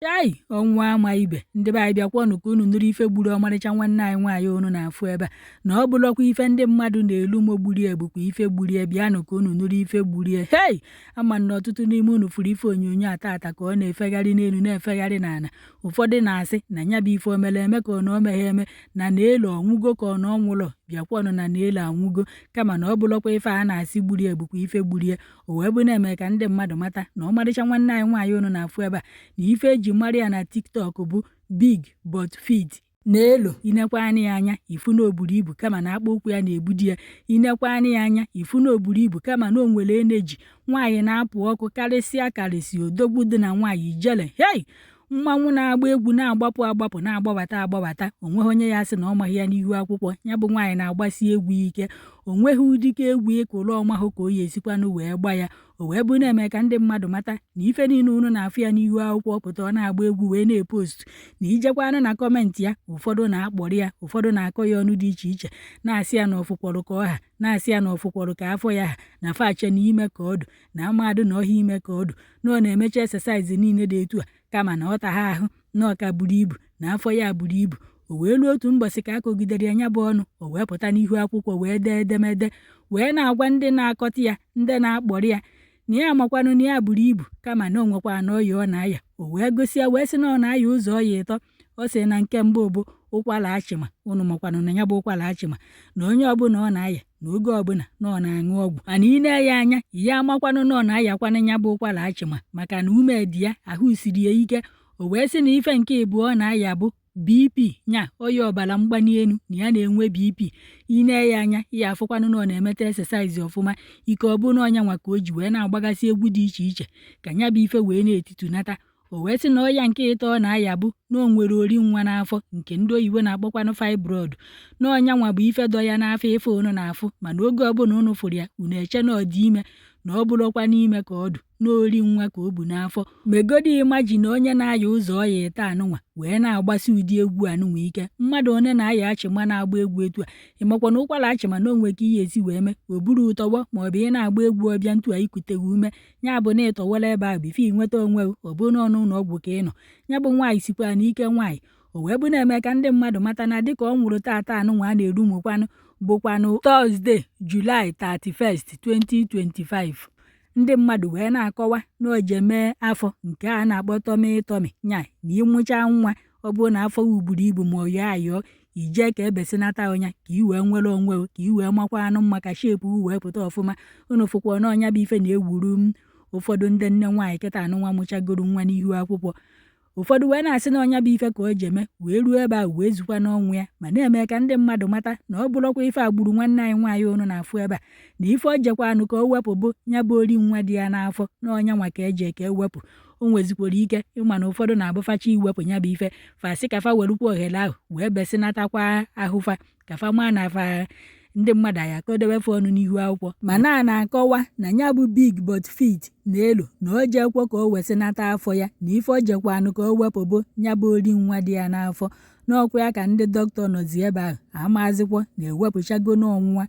Chai, ọnwụ ama ibe! Ndị be anyị, bịakwanụ ka unu nụrụ ife gburu ọmarịcha nwanne anyị nwaanyị unu na-afụ ebe a, na ọ bụrụkwa ife ndị mmadụ na-elu mo gburie bụkwa ife gburie. Bịanụ ka unu nụrụ ife gburie. Hei, ama na ọtụtụ n'ime unu fụrụ ife onyonyo a tata ka ọ na-efegharị n'elu, na-efegharị n'ala. Ụfọdụ na-asị na ya bụ ife o mere eme ka ọ na o meghe eme, na Nelo ọnwụgo ka ọ na ọ nwụrọ. Bịakwanụ na Nelo anwụgo, kama na ọ bụrụkwa ife a na-asị gburie bụkwa ife gburie. O wee bụ na-eme ka ndị mmadụ mata na ọmarịcha nwanne anyị nwaanyị unu na-afụ ebe a, na ife eji mara ya na TikTok bụ Big But Fit. Nelo, inekwa anya ya anya, ifu na o buru ibu, kama na akpụ ụkwụ ya na-ebudi ya. Inekwa anya ya anya, ifu na o buru ibu, kama na o nwere energy. Nwaanyị na-apụ ọkụ karịsịa karịsịa, odogwu dị na nwaanyị, ijele. Hei, mmanwụ na-agba egwu, na-agbapụ agbapụ, na-agbabata agbabata. Onweghị onye ya sị na ọ maghị ya n'ihu akwụkwọ. Ya bụ nwaanyị na-agbasi egwu ike. Onweghị ụdịka egwu ịkụrụ ọmahụ ka o ya esikwanụ wee gba ya. O wee bụ na-eme ka ndị mmadụ mata na ife niile unu na-afụ ya n'ihu akwụkwọ pụta, ọ na-agba egwu wee na-epost, na ijekwanụ na comment ya, ụfọdụ na-akpọrọ ya, ụfọdụ na-akọ ya ọnụ dị iche iche, na-asị ya na ọfụkwọrọ ka ọha, na-asị ya na ọfụkwọrọ ka afọ ya ha, na fache na ime ka ọdụ na amadụ, na ọhịa ime ka ọdụ, na ọ na-emecha exercise niile dị etu a, kama na ọ tagha ahụ, na ọka buru ibu, na afọ ya buru ibu. O wee luo otu mbọsị ka akọgidere ya nya bụ ọnụ, o wee pụta n'ihu akwụkwọ wee dee edemede wee na-agwa ndị na-akọta ya, ndị na-akpọrọ ya, na ya amakwanụ na ya buru ibu, kama na o nwekwa na ọya ọ na-aya. O wee gosi ya, wee sị na ọ na-aya ụzọ ọya ịtọ. Ọ sị na nke mbụ bụ ụkwara achịma. Ụnụ makwanụ na ya bụ ụkwara achịma, na onye ọbụla ọ na-aya, na oge ọbụla na ọ na-aṅụ ọgwụ. Mana ị na-eya anya ya, amakwanụ na ọ na-ayakwanụ ya bụ ụkwara achịma, maka na ume dị ya, ahụ siri ya ike. O wee sị na ife nke ịbụọ ọ na-aya bụ BP, nya ọya ọbara mgbali elu, na ya na-enwe BP. Ị na-eya anya ya, afụkwanụ na ọ na-emeta exercise ọfụma. Ike ọ bụ na ọnya nwa ka o ji wee na-agbagasị egwu dị iche iche ka ya bụ ife wee na-etitunata. O wee sị na ọya nke ịtọ ọ na-aya bụ na o nwere ori nwa n'afọ, nke ndị oyibo na-akpọkwanụ fibroid, na ọnya nwa bụ ife dọ ya n'afọ, ife unu na-afụ. Mana oge ọbụla unu fụrụ ya, unu eche na ọ dị ime, na ọ bụrụkwa n'ime ka ọ dụ, na ori nwa ka o bu n'afọ. Megodi imagine onye na-aya ụzọ ọya ịta anụnwa wee na-agbasi ụdị egwu anụnwa ike. Mmadụ one na-aya achịma na-agba egwu etu a? Ịmakwa na ụkwara achịma na onwe ka ihe esi wee mee o buru ụtọgbọ, maọbụ ị na-agba egwu, ọbịa ntu a ikuteghị ume, ya bụ na ịtọwara ebe ahụ before ị nweta onwe. Ọ bụ n'ọnụ ụlọ ọgwụ ka ị nọ. Ya bụ nwaanyị sikwa n'ike nwaanyị. O wee bụ na-eme ka ndị mmadụ mata na dịka ọ nwụrụ tata anụnwa a na-eru mụkwanụ, bụkwanụ Thursday, July 31st, 2025, ndị mmadụ wee na-akọwa na o je mee afọ nke a na-akpọ tummy tummy, nya na ịmụcha nwa, ọ bụrụ na afọ gị buru ibu ma ọ yọọ ayọọ, ijee ka ebesinata ọnya ka ị wee nwere onwe, ka ị wee makwa anụ mma, ka shape wee pụta ọfụma. Unu fụkwa na ọnya bụ ife na-ewuru m ụfọdụ ndị nne nwaanyị kịta anụnwa mụchagoro nwa n'ihu akwụkwọ. Ụfọdụ wee na-asị na ọnya bụ ife ka o ji eme wee ruo ebe ahụ wee zukwa n'ọnwụ ya. Ma na-eme ka ndị mmadụ mata na ọ bụrụkwa ife a gburu nwanne anyị nwaanyị unu na-afụ ebe a, na ife o jekwanụ ka o wepụ bụ ya bụ ori nwa dị ya n'afọ, na ọnya nwa ka eje ka ewepụ. O nwezikwara ike ịma na ụfọdụ na-abụfacha iwepụ ya bụ ife, fasị ka fa werukwa ohere ahụ wee besinatakwa ahụfa, ka fa maa na fa ndị mmadụ anyị akọdebefe ọnụ n'ihu akwụkwọ. Mana a na-akọwa na ya bụ Big But Fit Nelo, na o jekwa ka o wesinata afọ ya, na ife o jekwanụ ka o wepụ bụ ya bụ ori nwa dị ya n'afọ. N'ọkwa ya ka ndị dọkịta nọzi ebe ahụ amazịkwa na-ewepụchago n'ọnwụnwa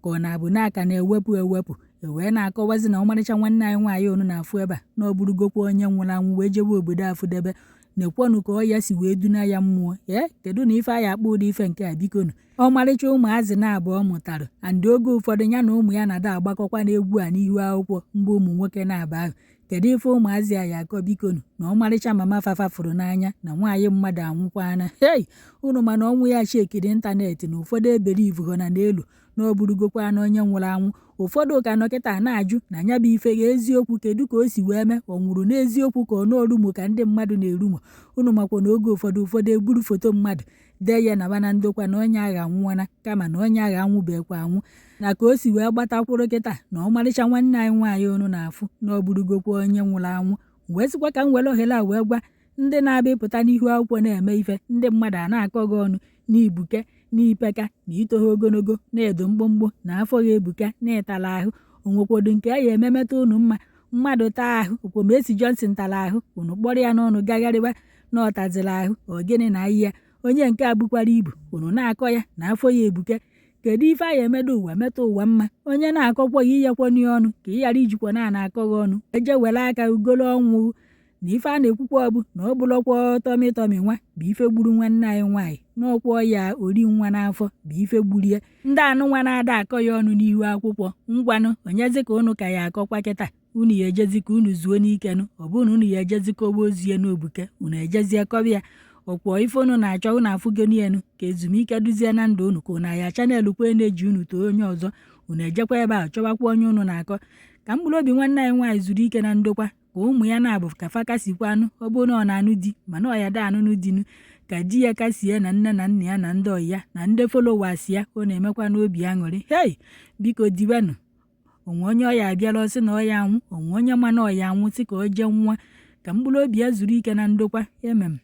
ka ọ na-abụ n'aka na-ewepụ ewepụ. E wee na-akọwazi na ọmarịcha nwanne anyị nwaanyị unu na-afụ ebe a, na ọ bụrụgokwa onye nwụrụ anwụ wee jebe obodo afụdebe. Nekwanụ ka ọ ya si wee duna ya mmụọ. Ee, kedu na ife anyị akpọ ụdị ife nke a? Bikonu, ọmarịcha ụmụazị na-abụọ mụtara and oge ụfọdụ ya na ụmụ ya na-ada agbakọkwa n'egwu a n'ihu akwụkwọ mgbe ụmụ nwoke na-aba ahụ. Kedu ife ụmụazị a ya akọ, bikonu, na ọmarịcha mama fafa fụrụ n'anya, na nwaanyị mmadụ anwụkwana? Hei, unu mana ọnwụ ya shakeri internet, na ụfọdụ ebere ivugo na n'elu na ọ bụrụgokwa na onye nwụrụ anwụ. Ụfọdụ ka nọ kịta na-ajụ na ya bụ ife ga eziokwu, kedu ka o si wee mee, ọ nwụrụ n'eziokwu ka ọ n'orumo ka ndị mmadụ na-erumo. Unu makwa na oge ụfọdụ, ụfọdụ eburu foto mmadụ dee ya naba na ndokwa na onye agha anwụọna, kama na onye agha anwụbekwa anwụ. Na ka o si wee gbatakwuru kịta na ọmarịcha nwanne anyị nwaanyị unu na-afụ na ọ bụrụgokwa onye nwụrụ anwụ, wee sịkwa ka m were ohere a wee gwa ndị na-abịa ịpụta n'ihu akwụkwọ na-eme ife ndị mmadụ a na-akọ gị ọnụ n'ibuke, n'ipeka, na itoha ogologo, na-edo mkpụmkpụ, na afọ gị ebuka, na ịtara ahụ. Onwekwodo nke a ya ememeta unu mma? Mmadụ taa ahụ, Okwomesi Johnson tara ahụ, unu kpọrọ ya n'ọnụ gagharịwa na ọ taziri ahụ, ọ gịnị na ahịhịa? Onye nke a bukwara ibu, unu na-akọ ya na afọ ya ebuke. Kedu ife a ya emedo ụwa meta ụwa mma? Onye na-akọkwa gị, inyekwana ya ọnụ ka ị ghara ijikwa na na-akọ gị ọnụ eje were aka ugolo ọnwụ. Na ife a na-ekwukwa ọ bụ na ọ bụlọkwa tummy tummy nwa bụ ife gburu nwanne anyị nwaanyị, n'ọkwa ya ori nwa n'afọ bụ ife gburu ya. Ndị anụnwa na-ada akọ ya ọnụ n'ihu akwụkwọ, ngwanụ, onyezi ka unu ka ya akọkwa kịta? Unu ya ejezi ka unu zuo n'ikenụ? Ọ bụrụ na unu ya ejezi kọwa ozu ya n'obuke, unu ejezie kọba ya. Ọkwọ ife unu na-achọ, unu afụgonu enu ka ezumike duzie na ndụ unu, ka unu ya channel kwa na-eji unu too onye ọzọ. Unu ejekwa ebe ahụ chọwakwa onye unu na-akọ. Ka mkpụrụ obi nwanne anyị nwaanyị zuru ike na ndokwa, ka ụmụ ya na-abụ ka fa kasikwa anụ. Ọ bụrụ na ọ na-anụ di, mana ọ ya da anụnụ dinu, ka di ya kasie, na nne na nna ya na ndị ọyị ya na ndị followers ya. Ọ na-emekwa n'obi aṅụrị. Hei, biko dibenụ onwe onye ọya abịala ọsị na ọya anwụ, onwe onye ma na ọya anwụ sị ka o jee nwa. Ka mkpụrụ obi ya zuru ike na ndokwa. Emem.